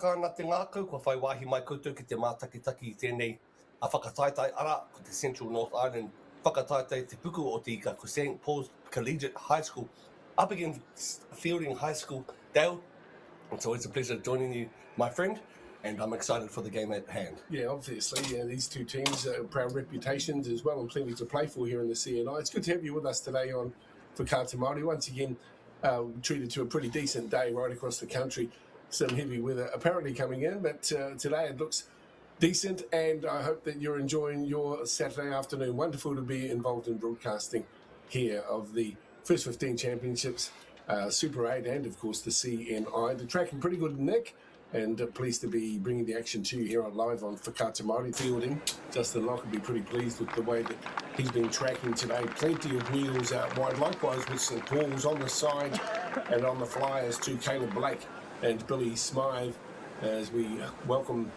Ka ana te ngākau kua whai wāhi mai koutou ki te mātakitaki i tēnei whakataetae, arā, ko te Central North Island whakataetae Te Puku o Te Ika, ko Saint Paul's Collegiate High School up against Feilding High School. Dale, it's always a pleasure joining you, my friend, and I'm excited for the game at hand. Yeah, obviously, yeah, these two teams uh, proud reputations as well and plenty to play for here in the CNI. It's good to have you with us today on Whakaata Māori. Once again, uh, treated to a pretty decent day right across the country. Some heavy weather apparently coming in, but uh, today it looks decent, and I hope that you're enjoying your Saturday afternoon. Wonderful to be involved in broadcasting here of the First 15 Championships, uh, Super 8, and of course the CNI. The tracking pretty good, Nick, and uh, pleased to be bringing the action to you here on live on Whakaata Māori Feilding. Justin Locke will be pretty pleased with the way that he's been tracking today. Plenty of wheels out wide, likewise with St Paul's on the side and on the flyers to Caleb Blake and Billy Smythe as we welcome.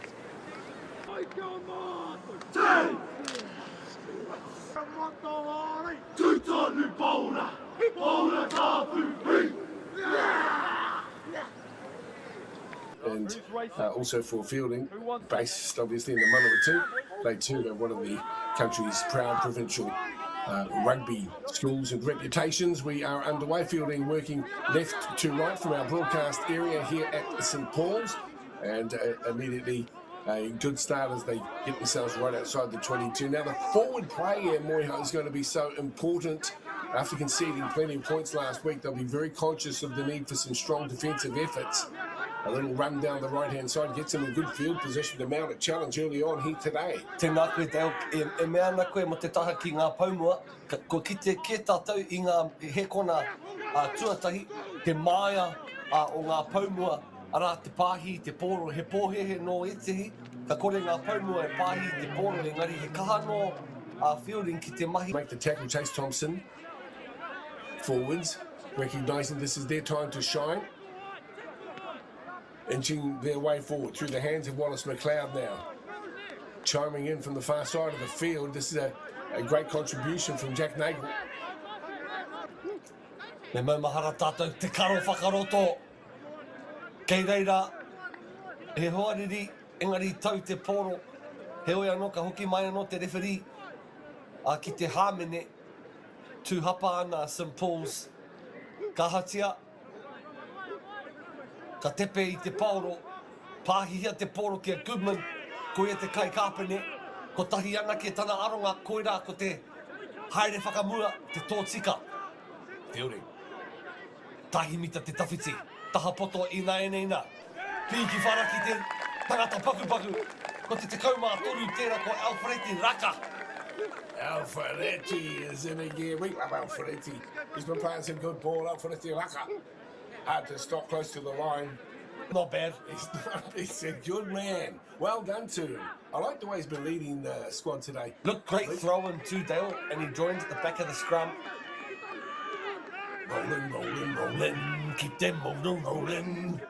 And uh, also for Feilding, based obviously in the Manawatu, they too have one of the country's proud provincial uh, rugby schools and reputations. We are underway, Feilding working left to right from our broadcast area here at St Paul's, and uh, immediately a good start as they get themselves right outside the 22. Now, the forward play here, Moiha, is going to be so important. After conceding plenty of points last week, they'll be very conscious of the need for some strong defensive efforts. A little run down the right-hand side gets them in good field position to mount a challenge early on here today. Tēnā koe Dale, e, e mea ana koe mō te taha ki ngā poumua, ka, kua kite kē tātou i ngā hēkona uh, tuatahi, te māia uh, o ngā poumua, arā te pāhi i te pōro, he pōhēhē nō ētehi, ka kore ngā poumua e pāhi i te pōro, engari he kaha nō a Feilding ki te mahi. Make the tackle, Chase Thompson forwards, recognising this is their time to shine. Inching their way forward through the hands of Wallace McLeod now. Chiming in from the far side of the field. This is a, a great contribution from Jack Nagel. Me maumahara tātou te karo whakaroto. Kei reira he hoariri, engari tau te pōro. Heoi anō ka hoki mai anō te rewherī a ki te hāmene. Tū hapa ana a St Paul's. Ka ahatia? Ka tepe i te paoro, pāhihia te pōro ki a Goodman, ko ia te kaikāpene, kotahi anake tana aronga, koirā ko te haere whakamua, te tōtika. Fielding. Tahi mita te tawhiti, taha poto ināianei nā. Pīki wharaki te tangata pakupaku, ko te 13 tērā ko Alfreti Raka. Alfreti is in again. We love Alfreti. He's been playing some good ball. Alfreti Raka. Hard to stop close to the line. Not bad. He's, not, he's a good man. Well done to him. I like the way he's been leading the squad today. Look, great throw in too, Dale, and he joins at the back of the scrum. Rolling, rolling, rolling, keep them rolling, rolling.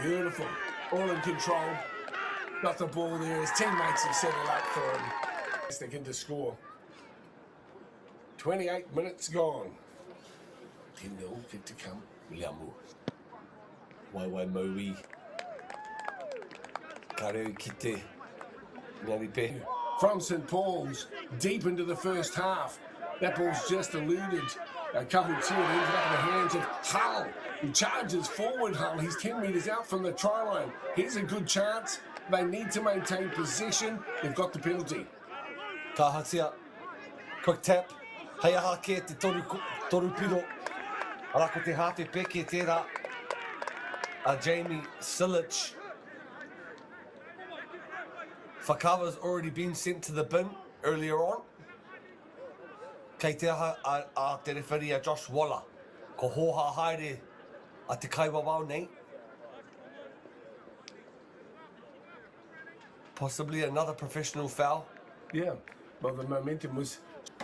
Beautiful. All in control. Got the ball there. His teammates have set it up for him. They can to score. 28 minutes gone. 10 0 kick to come. Williamu. Waiwai Maui. Ka reo ki te Ngaripe. From St Paul's, deep into the first half. That ball's just eluded uh, Kahutia and ended up in the hands of Hull, who charges forward Hull. He's 10 metres out from the try line. Here's a good chance. They need to maintain possession. They've got the penalty. Ka ahatia, quick tap, hei aha kē te toru, toru piro. Arā ko te hāte peke tērā a Jamie Silich. Whakava's already been sent to the bin earlier on. Kei te aha a, a te rewheri a Josh Waller. Ko hōhā haere a te kaiwawao nei. Possibly another professional foul. Yeah, well, the momentum was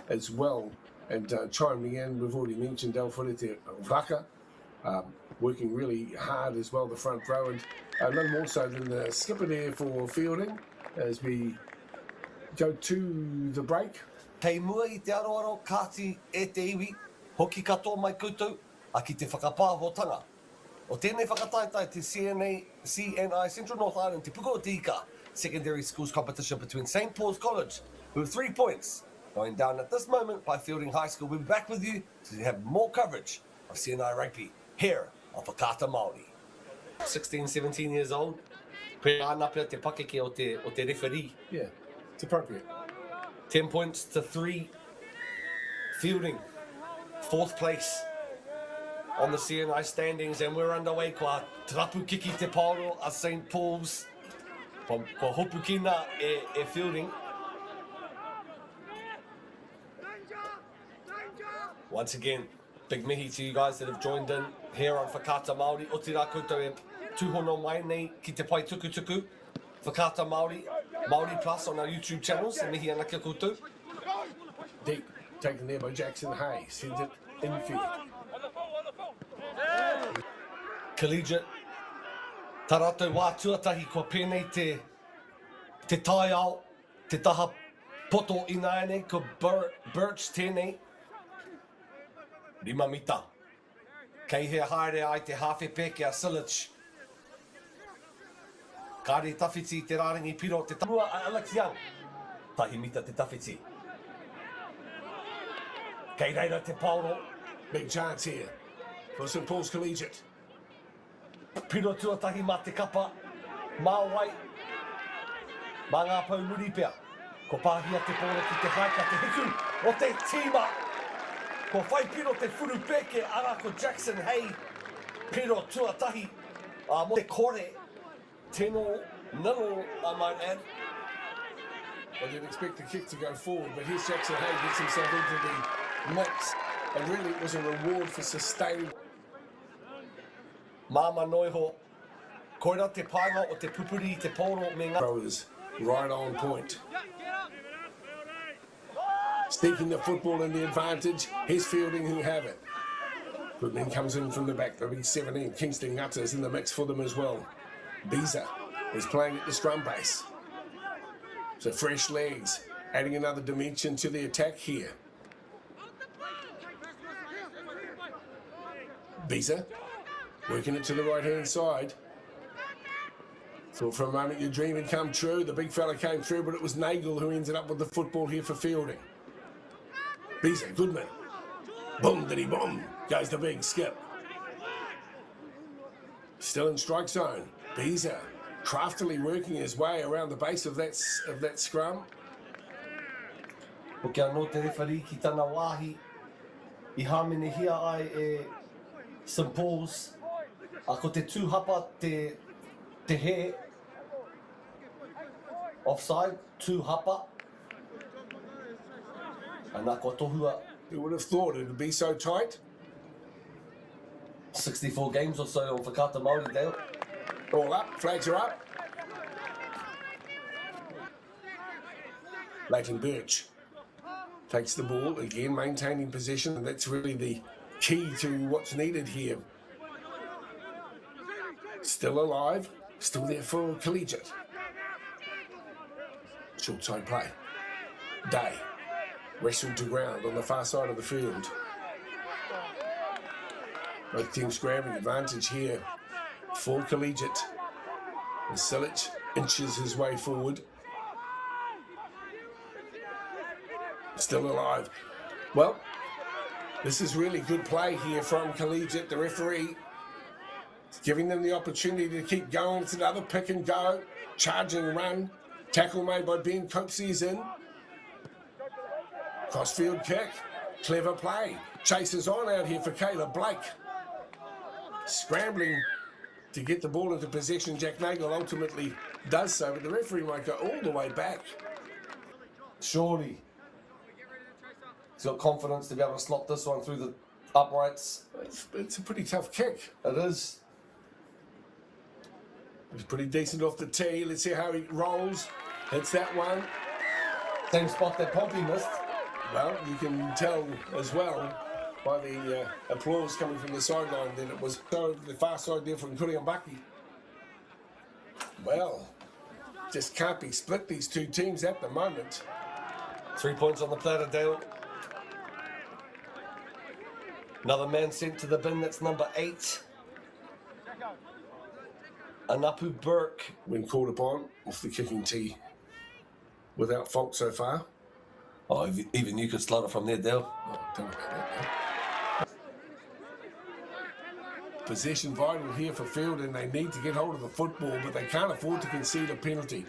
as well. And uh, chiming in, we've already mentioned Alfred Raka, um, working really hard as well, the front row, and uh, none more so than the skipper there for Feilding as we go to the break. Kei mua i te aroaro kāti e te iwi, hoki katoa mai koutou, a ki te whakapāhotanga. o tēnei whakataetae te CNA, CNI Central North Island Te Puka o Te Ika Secondary Schools Competition between St Paul's College with 3 points going down at this moment by Feilding High School. We'll be back with you to have more coverage of CNI Rugby here on Whakaata Māori. 16, 17 years old, pērā ana pea te pakeke o te, o te referee. Yeah, it's appropriate. 10 points to 3, Feilding, fourth place on the CNI standings, and we're underway. Kua trapu kiki te paoro a St Paul's. Kua, kua hopukina e, e Feilding. Once again, big mihi to you guys that have joined in here on Whakaata Māori. Otirā koutou e tūhono mai nei ki te pae tukutuku. Whakaata Māori, Māori Plus on our YouTube channels. E mihi ana ki a koutou. Deep, taken there by Jackson Hay, sends it infield. Collegiate, tā rātou wā tuatahi kua pēnei te, te taiao, te taha poto ināianei, ko Bur Birch tēnei. 5 mita. Kei hea haere ai te hāwhepe ki a Silic. Kāre tawhiti i te rārangi piro te mua a Alex Young. Tahi mita te tawhiti. Kei reira te paoro. Big chance here for St Paul's Collegiate. Piro tuatahi mā te kapa, mā wai, mā ngā pou muri pea. Kua pāhia te pōro ki te haeka te hiku o te tīma. Kua whai piro te whurupēke, arā ko Jackson hei piro tuatahi mō te kore, 10 all, nil all I might add. I didn't expect the kick to go forward, but here's Jackson Hay gets himself into the mix. And really it was a reward for sustained. Māmā noa iho, koirā te painga o te pupuri i te pōro me ngā. Throwers right on point. Sneaking the football in the advantage, here's Feilding who have it. Goodman comes in from the back, there'll be 17. Kingston Ngata is in the mix for them as well. Beezer is playing at the scrum base. So fresh legs, adding another dimension to the attack here. Beezer working it to the right-hand side. Thought for a moment your dream had come true. The big fella came through, but it was Nagel who ended up with the football here for Feilding. Beezer, Goodman. Boom, diddy boom, goes the big skip. Still in strike zone. Beezer craftily working his way around the base of that, of that scrum. Hoki anō te rewharī ki tana wāhi i hāmenehia ai e St Paul's, ā, ko te tūhapa te, te hē, offside, tūhapa, ana kua tohua. Who would have thought it would be so tight? 64 games or so on Whakaata Māori, Dale. All up, flags are up. Leighton Birch takes the ball, again maintaining possession, and that's really the key to what's needed here. Still alive, still there for Collegiate. Short side play. Day wrestled to ground on the far side of the field. Both teams grabbing advantage here for Collegiate. And Silic inches his way forward. Still alive. Well, this is really good play here from Collegiate. The referee is giving them the opportunity to keep going. It's another pick and go. Charging run. Tackle made by Ben Copsey is in. Crossfield kick. Clever play. Chases on out here for Caleb Blake. Scrambling to get the ball into possession. Jack Nagel ultimately does so, but the referee might go all the way back. Surely. He's got confidence to be able to slot this one through the uprights. It's, it's a pretty tough kick. It is. It's pretty decent off the tee. Let's see how he rolls. Hits that one. Same spot that Pompey missed. Well, you can tell as well by the applause coming from the sideline that it was so the far side there from Kuriambaki. Well, just can't be split, these two teams at the moment. 3 points on the platter, Dale. Another man sent to the bin, that's number 8. Anapu Burke. When called upon off the kicking tee without fault so far. Oh, even you could slot it from there, Dale. Oh, don't about that, Possession vital here for Feilding they need to get hold of the football, but they can't afford to concede a penalty.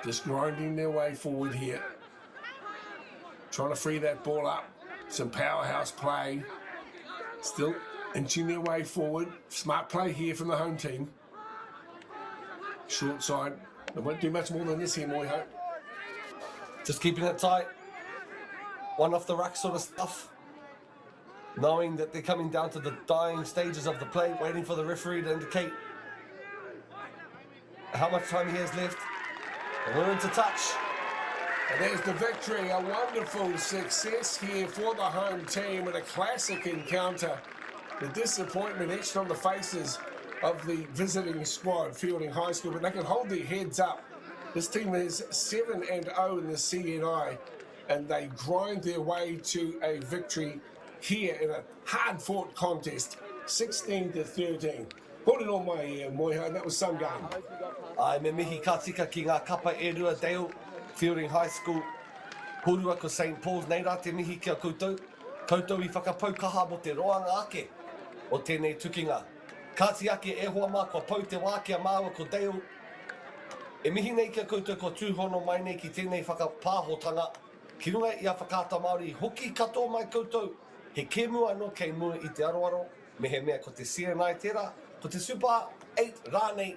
Just grinding their way forward here. Trying to free that ball up. Some powerhouse play. Still inching their way forward. Smart play here from the home team. Short side. They won't do much more than this here, Moeho. Just keeping it tight. One off the rack sort of stuff. Knowing that they're coming down to the dying stages of the play, waiting for the referee to indicate how much time he has left. And we're into touch. And there's the victory, a wonderful success here for the home team and a classic encounter. The disappointment etched on the faces of the visiting squad, Feilding High School, but they can hold their heads up. This team is 7 and 0 in the CNI, and they grind their way to a victory here in a hard fought contest, 16 to 13. Put it on my ear, Moeho, and that was some game. Ai, me mihi ka tika ki ngā kapa e rua, Dale, Feilding High School, kōrua ko St Paul's, nei rā te mihi ki a koutou, koutou i whakapau kaha mō te roanga ake o tēnei tukinga. Kāti ake e hoa mā, kua pau te wā ki a māua ko Dale. E mihi nei ki a koutou kua tūhono mai nei ki tēnei whakapāhotanga, ki runga i a Whakaata Māori hoki katoa mai koutou, he kēmu anō kei mua i te aroaro, mehemea ko te CNI tērā, ko te Super 8 rānei,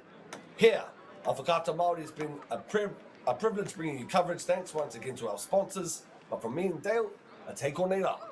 here on Whakaata Māori it's been a, a privilege bringing you coverage, thanks once again to our sponsors, but from me and Dale, a take konei rā.